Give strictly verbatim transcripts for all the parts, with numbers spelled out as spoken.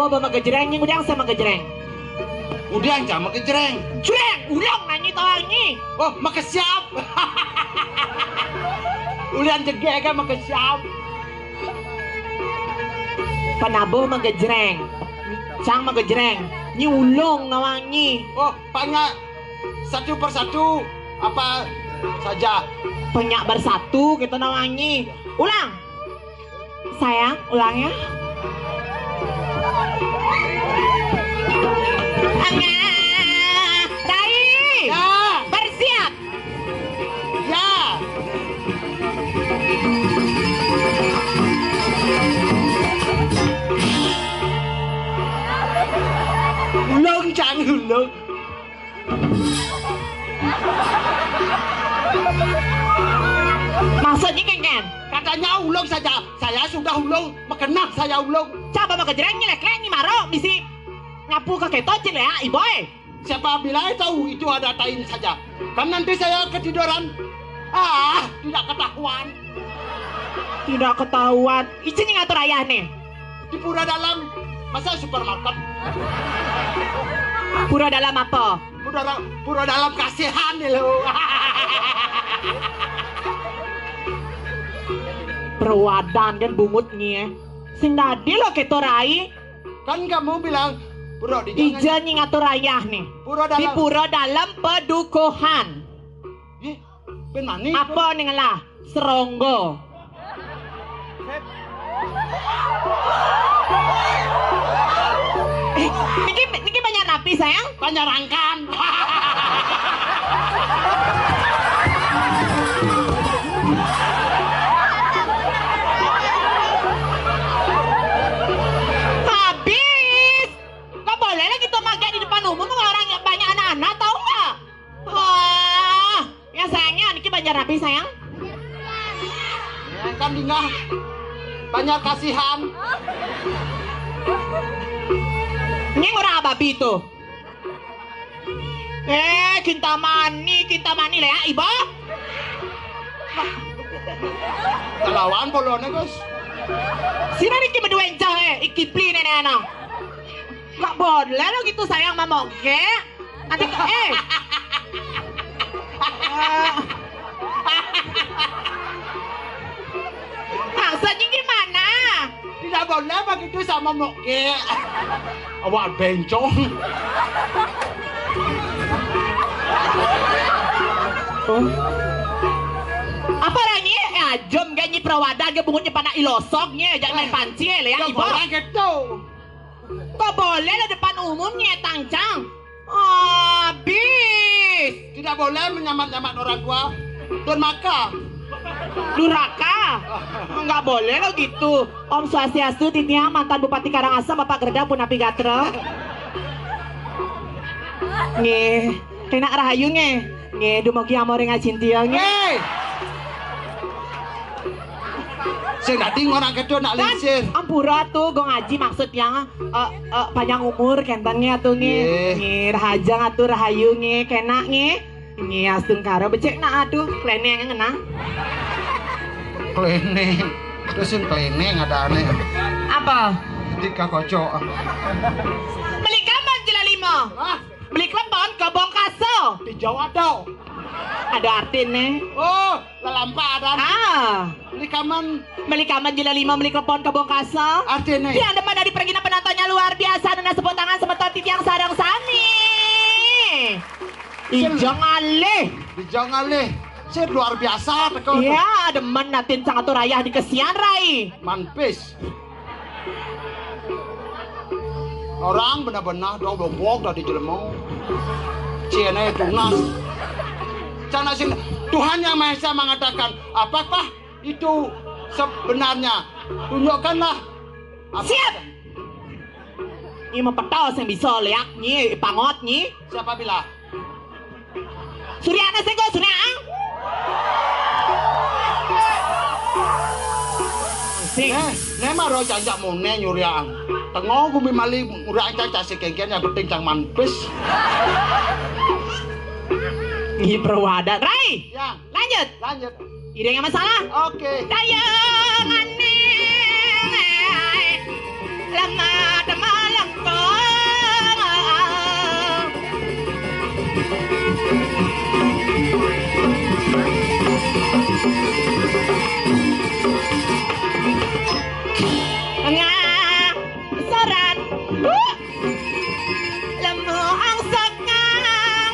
Apa makejreng, nying uliang sa makejreng. Uliang sa makejreng. Jreng, ulung nanyi tawang nyi. Oh, makesiap. Uliang jegeg ka makesiap. Panabuh makejreng. Cang makejreng. Nyi ulung nawang nyi. Oh, panya satu persatu apa saja? Penyak bersatu kita nawang nyi. Ulang. Sayang, ulang ya. Tengah. Rai. Ya. Bersiap. Ya. Ulung, cang ulung. Maksudnya kengken? Katanya ulung saja. Saya sudah ulung, makenah saya ulung. Coba makejreng, nyelek-lek, nyi maro, bisi nyapu ka keto, cil ya, iboy. Siapa bilang tahu itu ada tain saja? Kan nanti saya ketiduran. Ah, tidak ketahuan. Tidak ketahuan. Ici ngatur ayah nih. Di pura dalam, masa supermarket? Pura dalam apa? Pura, pura dalam kasihan nih lo. Perwadan kan bungut nih ya. Sing dadi lo keto rai. Kan kamu bilang pura di ija nih ngatur ayah nih. Pura dalam. Di pura dalam pedukuhan. Ih, ben mani. Apa nih ngelah? Seronggo. Eh, niki, niki banyak napi, sayang? Banyak rangkan. Habis. Kok boleh lagi tuh pakai di depan umum, orang yang banyak anak-anak, tahu nggak? Wah, ya sayangnya, niki banyak rapi sayang. Ya, kan dingah. Banyak kasihan. Ini orang ababi tuh. Eh, Kintamani, Kintamani, lea, iba. Kalawan polone, Gus. Sira niki berdua encah, eh, ikipli nenek anak. Nggak boleh lo gitu sayang sama moge. Nanti ke, eh. Eh. Maksudnya gimana? Tidak boleh begitu sama moge. Awak bencong. Oh. Apa lagi? Eh, ajem gak nyi perawadan gak bungut nyi panak ilosok nyi, jangan main panci ya, ya, ibu. Orang gitu. Kok boleh lo depan umum nyetang cang? Habis. Tidak boleh menyamat-nyamat orang tua. Durhaka. Durhaka. Nggak boleh lo gitu. Om Swastiastu, titiang mantan Bupati Karangasem, Bapak Gerda, punapi gatra. Nggih. Kena rahayu nggih. Nggih, dumugi amore ngacintya nggih. Hei! Sing dadi ngorang kedua nak lingsir. Ampura tuh, Gong Aji maksud yang eh, eh, panjang umur kenten nggih atuh nggih. Nggih. Nggih, rahajeng atuh rahayu nggih, kena nggih. Nggih, astungkara becik nak atuh, kleneng ngenah. Kleneng. Terus yang kleneng ada aneh. Apa? Tiga kocok. Beli kamar jela lima. Hah? Beli klepon ke Bongkaso. Di Jawa tau. Ada artinya. Oh, lalampa ada. Ah. Beli kaman. Beli kaman jila lima, beli klepon ke Bongkaso. Artinya. Tiang demen dari pergi penontonnya luar biasa. Nana sepuluh tangan semeton titiang sarang sami. Ijang alih. Ijang alih. Saya luar biasa teko. Iya, demen natin sang atur ayah di kesian rai. Manpis. Orang benar-benar dua belombok dari jelema. Cina tunas. Cana sing Tuhan yang Maha Esa mengatakan, apakah itu sebenarnya? Tunjukkanlah. Apa? Siap. Nyi mah petos yang bisa liak nyi pangot nyi. Siapa bilang? Suryana sego Suryana. Sing. Neh, neh maro cancak mone nyuriang. Tengo gumi mali murah cancak si kengken yang penting cang manpis. Nyi perwadan. Rai. Ya. Lanjut. Lanjut. Ide yang masalah. Oke. Daya ngane. Lama teman Nga soran. Lemu ang sakang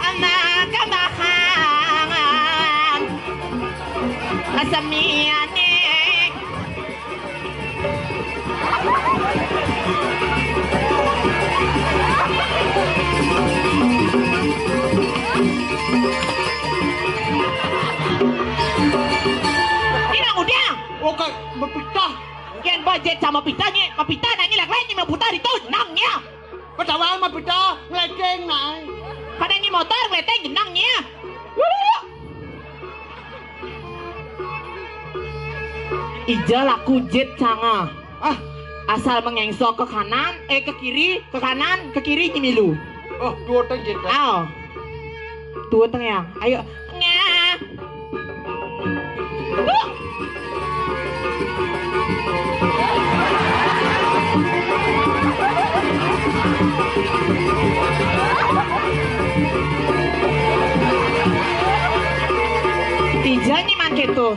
ama kabahangan. Asamiane. Inang udah. Oke, mapitah. Yen budget sama pitahnya, mapitah nanya lak lain yang putar itu nangnya. Padahal mapitah ngledeng nae. Kadang ini motor ngledeng jenangnya. Ija laku jet canga. Ah, asal mengengso ke kanan, eh, ke kiri, ke kanan, ke kiri, nyemilu. Oh, dua teng jet. Ah, dua teng ya. Ayo. Nga. Ija nyiman keto.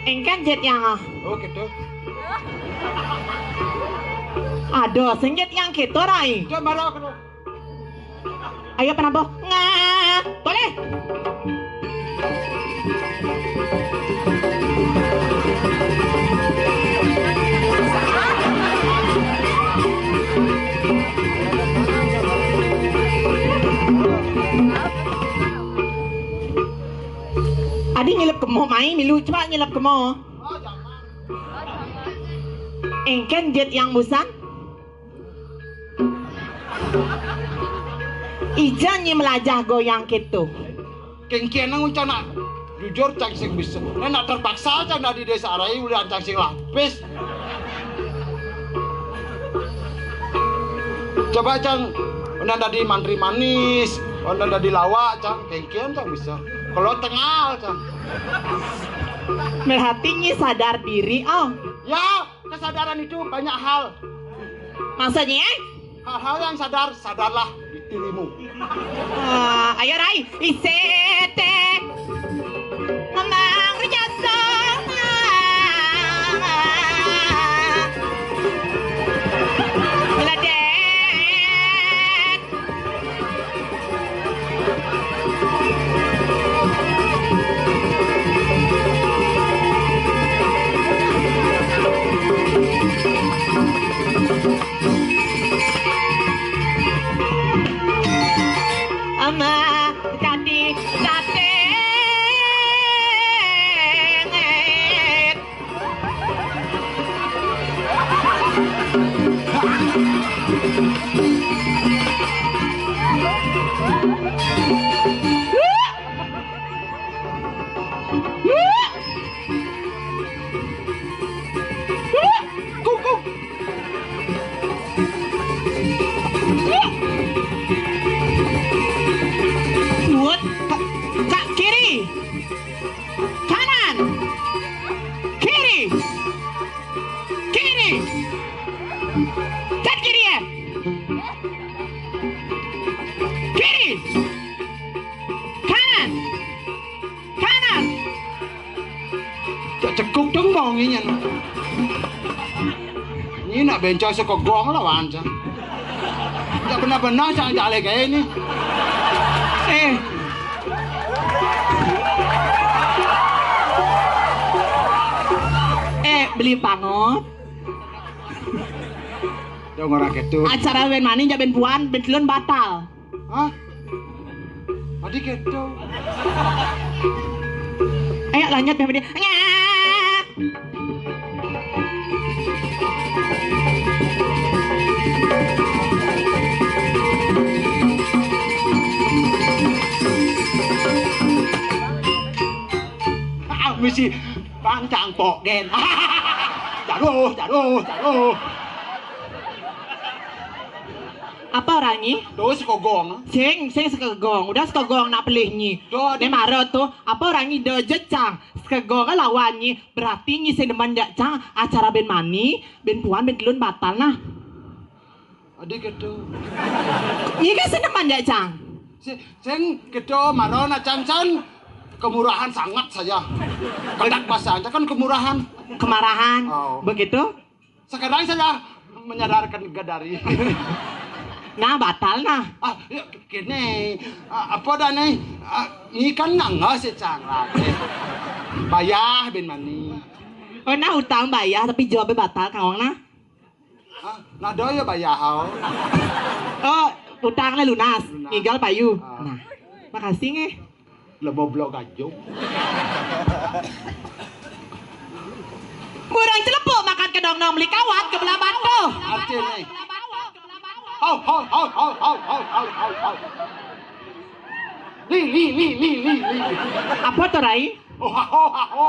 Engken jet yang ah. Oh, keto. Ada sing jet yang keto, Rai. Jet marah keto. Ayo penampuh. Nga. Boleh. Adi nyelep kemo mai, milu coba nyelep kemo. Engken jet yang busan. Ija nyi melajah goyang keto. Kengkena nguncana jujur cang sing bisa. Nek nak terpaksa cang dadi desa arai ulian cang sing lapis. Coba cang undang dadi mantri manis, undang dadi lawak cang kengken cang bisa. Kalau tengal cang. Berarti nyi sadar diri, oh. Ya, kesadaran itu banyak hal. Maksudnya? Hal-hal yang sadar, sadarlah di dirimu. Ah, ayo Rai, isete. Memang rejasa. Meledek. Ama kati sate. Buat ka, ka kiri. Kanan. Kiri. Kiri. Kat kiri ya. Kiri. Kanan. Kanan. Cak cekuk dong bong ini. Ini nak bencong saka gong lawan cang. Cak benar-benar cang jale kayak ini. Eh. Eh, beli pangot. Dong orang ketu. Acara ben mani ja ben puan, ben telun batal. Hah? Tadi ketu. Ayo lanjut, Ben, dia. Nyak. Ah, misi pancang pok den. Jaduh, jaduh, jaduh. Apa orang ni? Tuh si kogong. Sing, sing sekegong. Udah sekegong nak pelih ni. Tuh, dia marah tuh. Apa orang ni dah jecang. Sekegong kan lawan ni. Berarti ni sing demen jak cang. Acara ben mani, ben puan, ben telun batal nah. Adi gitu. Iya kan seneman ya, Cang? Si, sing gitu, marona cancan kemurahan sangat saja. Kedak bahasa aja kan kemurahan. Kemarahan. Oh. Begitu? Sekarang saya menyadarkan gadari. Nah, batal nah. Ah, ya, gini. Ah, apa dah nih? Ah, ini kan nangga si Cang lagi. Bayah bin mani. Oh, nah utang bayah tapi jawabnya batal kawang nah. Ah, nah doyo bayah hau. Oh, utangnya lunas. Lunas. Ngigal payu. Ah. Nah, makasih nge. Lebo blok gajung. Burung celepuk makan kedong-dong beli kawat ke belah batu. Artinya. Hau, hau, hau, hau, hau, hau, hau, hau, hau. Li, li, li, li, li, li. Apa tuh, Rai? Oh, ho, ho, ho.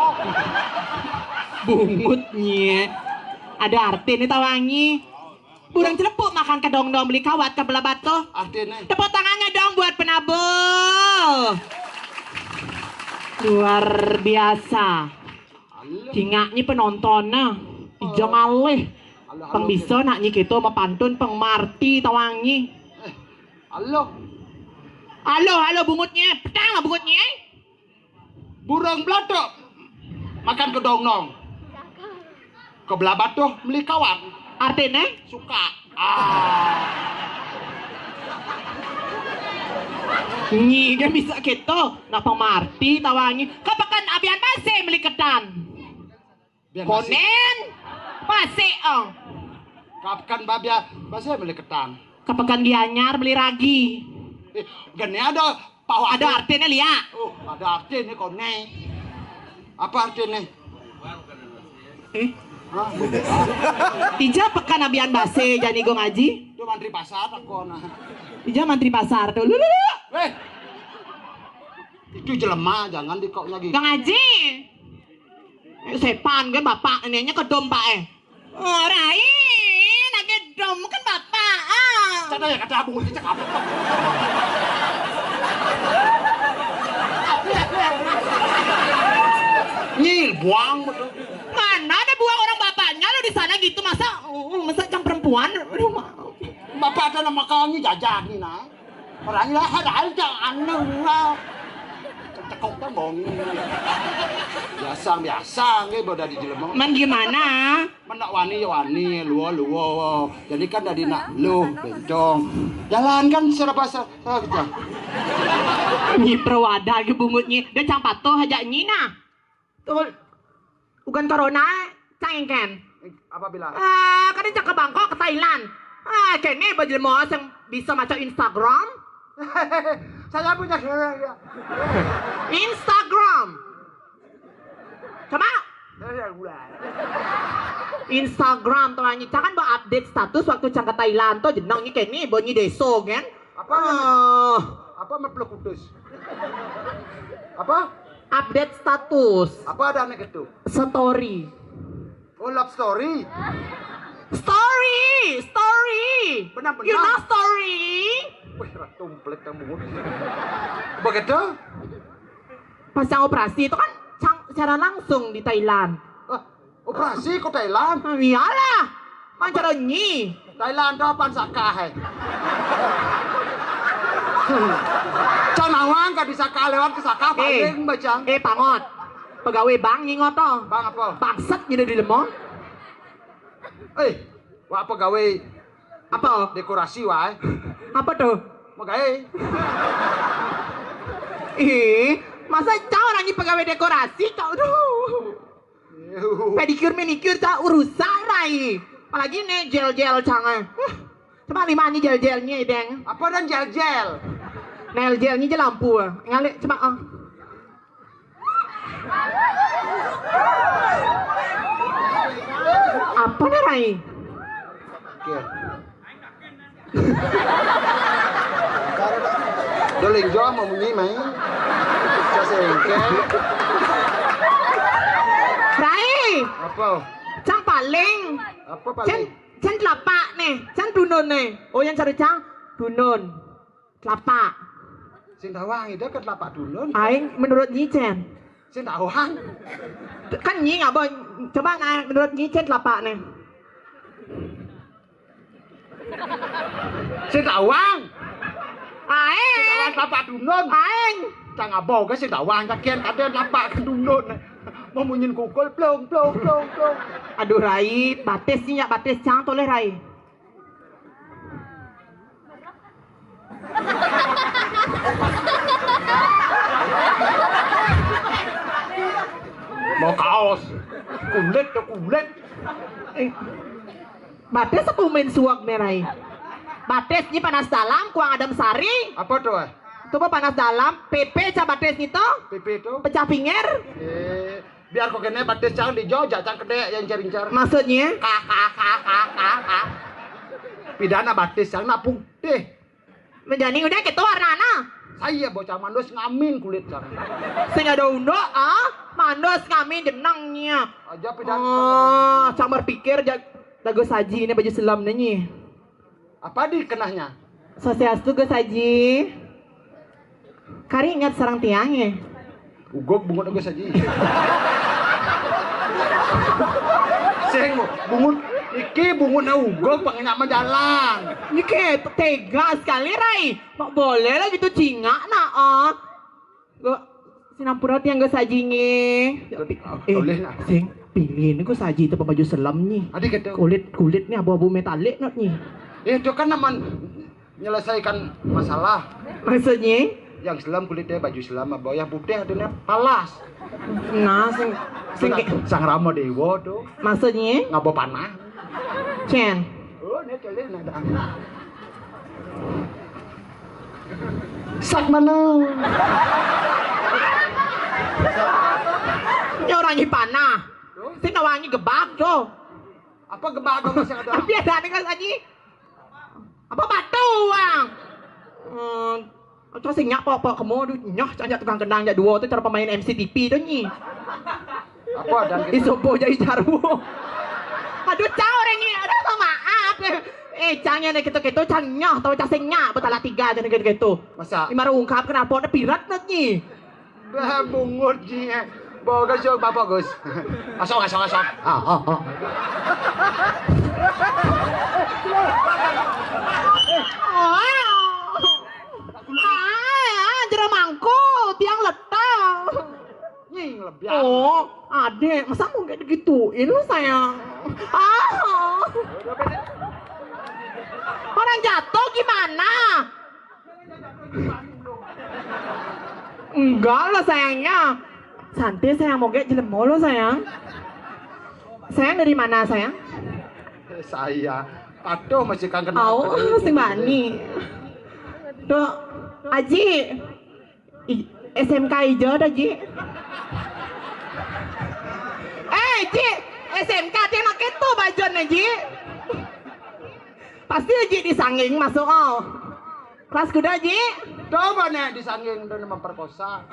Bungutnya. Ada arti nih tawangi. Burung celepuk makan kedong-dong beli kawat ke belah batu. Artinya. Tepuk tangannya dong buat penabuh. Luar biasa. Allah. Cingaknya penontonnya. Ija ngalih. Allah, pang Allah, bisa nak nyi kita sama pantun pang marti tawangi. Eh, Allah. Halo, halo bungutnya. Petang lah bungutnya. Burung belatuk makan kedong-dong. Ke belah batu beli kawat. Artinya? Suka. Ah. Nyi kan bisa gitu. Napa marti tawangi? Kapakan abian base beli ketan. Biar basi. Konen. Base, oh. Kapakan babia base beli ketan. Kapakan Gianyar beli ragi. Eh, gini ada Pak Wati. Ada artinya lia. Oh, ada artinya kone. Apa artinya? Eh? Hah? Ija pekan abian base jani go ngaji. Itu mantri pasar aku nah. Ija mantri pasar tuh. Lu, lu, lu. Weh. Itu jelema jangan dikoknya gitu. Kang Haji. Eh, sepan kan bapak nanya ke dom pak eh. Oh, Rai, nak ke dom kan bapak. Ah. Kata ya kata abu cakap. Nyil buang betul. Mana ada buang orang bapaknya lo di sana gitu masa uh, masa cang perempuan. Aduh, ma- Bapak ada nama kami jajan nih nah. Orangnya ada aja aneh lah. Cekok kan bongi. Biasa biasa nggih bodo di jelema. Man gimana? Menak wani ya wani, luo luo. Jadi kan dari nak lu bencong. Jalan kan serba serba gitu. Nyi perwada ke bungutnya. Dia cang patuh aja nyi nah. Tuh, bukan corona, cang engken. Apa bilang? Ah, kan dia cang ke Bangkok, ke Thailand. Ah, kene baju mau yang bisa maca Instagram. Saya punya cewek ya. Instagram. Coba. Saya gula. Instagram tuh anjing. Cang kan mau update status waktu cang ke Thailand tuh jenengnya kene bonyi deso kan. Apa? Ah. Apa mepeluk kudus? Apa? Update status. Apa ada anak itu? Story. Oh, love story. Story, story. Benar-benar. You know story? Wih, ratu umplek kamu. Begitu? Pas yang operasi itu kan cang- secara langsung di Thailand. Ah, operasi ke Thailand? Ah, iyalah. Mancara nyi. Thailand tuh apaan sakah eh? Cang nawang kan di sakah lewat ke sakah eh, paling bacang. Eh pangot. Pegawai bank nyi ngoto. Bang apa? Bangset gitu di lemon. Eh, wah pegawai apa? Dekorasi wah. Eh. Apa tuh? Megai. Ih, masa cau lagi pegawai dekorasi kau tuh. Pedicure manicure tak urusan rai. Apalagi nih gel-gel cangai. Huh, coba lima nih gel-gelnya deng. Apa dan gel-gel? Nail gelnya aja lampu. Ngalik coba ah. Apa nih rai? Oke. Doling jo mau munyi mai. Sasengke. Rai. Apa? Cang paling. Apa paling? Cang, cang telapak nih, cang dunun nih. Oh yang cari cang dunun. Telapak. Sing tawang itu ke telapak dunun. Aing menurut nyicen. Sing tawang. Kan nying apa? Coba nah menurut nyicen telapak nih. Sing tawang. Aeng. Sing tawang tapak dunun. Aeng. Cang abau ke sing tawang kakian kaden tapak dunun. Memunyin kukul plung plung plung plung. Aduh, Rai, batis ni, nyak batis cang toleh, Rai. Mau kaos. Kulit tu kulit. Eh, batis aku main suak ni, Rai. Batis ni panas dalam, kuang adem sari. Apa tu, eh? Tu apa panas dalam, P P cah batis ni tu. P P tu? Pecah pinggir. Eh, biar kau kena batis cang di jo, jak cang kedek yang incar-incar. Maksudnya? Kah, kah, kah, kah, kah, kah. Pidana batis cang nak putih. Menjani udah gitu warnana. Saya bocah mandus ngamin kulit cang. Sing ada unduk, ah? Mandus ngamin jenangnya. Aja pidana. Oh, cang berpikir jag-, jago saji ini baju selam ni. Apa di kenahnya? Swastiastu, Gus Haji. Kari ingat sareng tiang, ya? Ugog bungut Gus Haji. Sing bungut iki bungutnya ugog pengen nyak jalan. Ini kayak tega sekali, Rai. Mak boleh lah gitu cingak, nak, ah. Go, sinampura tiang Gus Haji nge. Tut-, ah, eh, toleh nah. Sing, pilih ni Gus Haji tu pabaju selam ni. Adi kata. Kulit, kulit ni abu-abu metalik not ni. Eh, tu kan naman menyelesaikan masalah. Maksudnya? Yang selam kulitnya baju selam, abu yang putih tu ni palas. Nah, sing, sing, sang, sang Rama Dewa tu. Maksudnya? Ngabo panah. Cen. Oh, ni toleh nah dah. Sak mana? Ini orang ni panah. Sing nawangi gebak tu. Apa gebak tu masih ada? Tapi ada ni kan lagi. Apa batu, bang? Hmm, cah sing nyak pok-pok kemo tu, nyoh, cah nyak tukang kendang, nyak duo tu, cara pemain M C T V tu, nyi. Apa dan kita? Isopo jadi jarwo. Aduh, cah orang ni, aduh, maaf. Eh, cah ni gitu-gitu, cah nyoh, tau cah sing nyak, betala tiga, jadi gitu-gitu. Masa? Lima ungkap, kenapa ada pirat, nyi? Bah, bungut ji. Bawa ke siok bapak, Gus. Asok, asok, asok. Ah, ah, ah. Ah, ah, jero mangku, tiang letang. Nying lebihan. Oh, adek, masa mau kayak digituin lu, sayang? Ah. Orang jatuh gimana? Enggak lah sayangnya. Santai sayang, moge jelema lo sayang. Sayang dari mana sayang? Saya patuh masih kangen. Au, sing bani. Tuh, Aji. I-, S M K ijo dah, Ji. Eh, Ji, S M K dia makai tu bajunya, Ji. Pasti Ji disanging masuk, oh. Kelas kuda, Ji? Coba nih disanging dan memperkosa.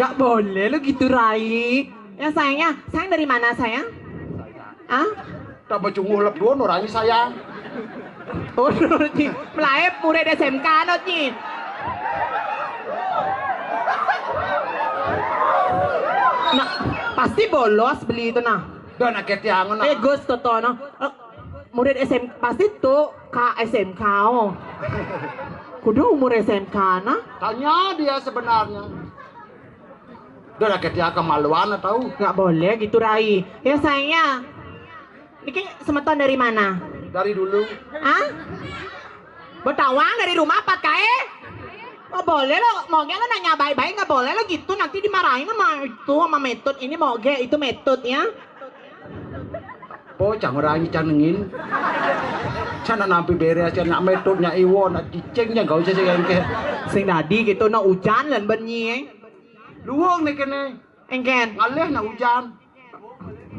Gak boleh lo gitu, Rai. Ya, sayangnya, sayang dari mana, sayang? Ah? Tambah cunguh lep dua, nurani sayang. Oh, Ji. Melaep murid S M K, not, Ji. Nah, pasti bolos beli itu, nah. Dah nak ketiangan, nah. Eh, Gus, Toto, no. Eh, murid S M K, pasti tuh K S M K, oh. Kudu umur S M K, nah. Tanya dia sebenarnya. Dah nak ketiangan kemaluan, tahu? Nggak boleh gitu, Rai. Ya, sayangnya. Niki semeton dari mana? Dari dulu. Hah? Betawang dari rumah apa kae? Oh, boleh lo, mau lo nanya baik-baik, nggak boleh lo gitu, nanti dimarahin sama itu, sama metut. Ini moge, itu metut ya. Po, cang orang cang nengin. Cana nampi beres, cana metut, nya iwo, nak cicing, nya gak usah sih engke. Sing dadi gitu, nak hujan lan benyi, eh. Luwung nih kene. Engken. Ngalih nak hujan.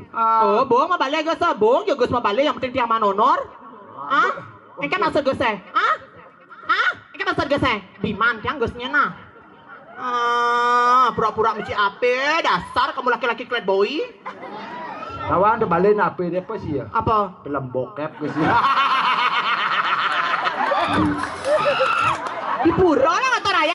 Ah. Oh, bung mau balik Gus, bung juga Gus mau balik, yang penting tiang manonor. Ah? Engken maksud Gus eh? Ah? Ah? Engken maksud Gus eh? Biman tiang Gusnya nah. Ah, pura-pura mesti ape, dasar kamu laki-laki klet boy. Kawan tu balik nak ape ni apa sih ya? Apa? Film bokep ke sih. Di pura lah kata raya.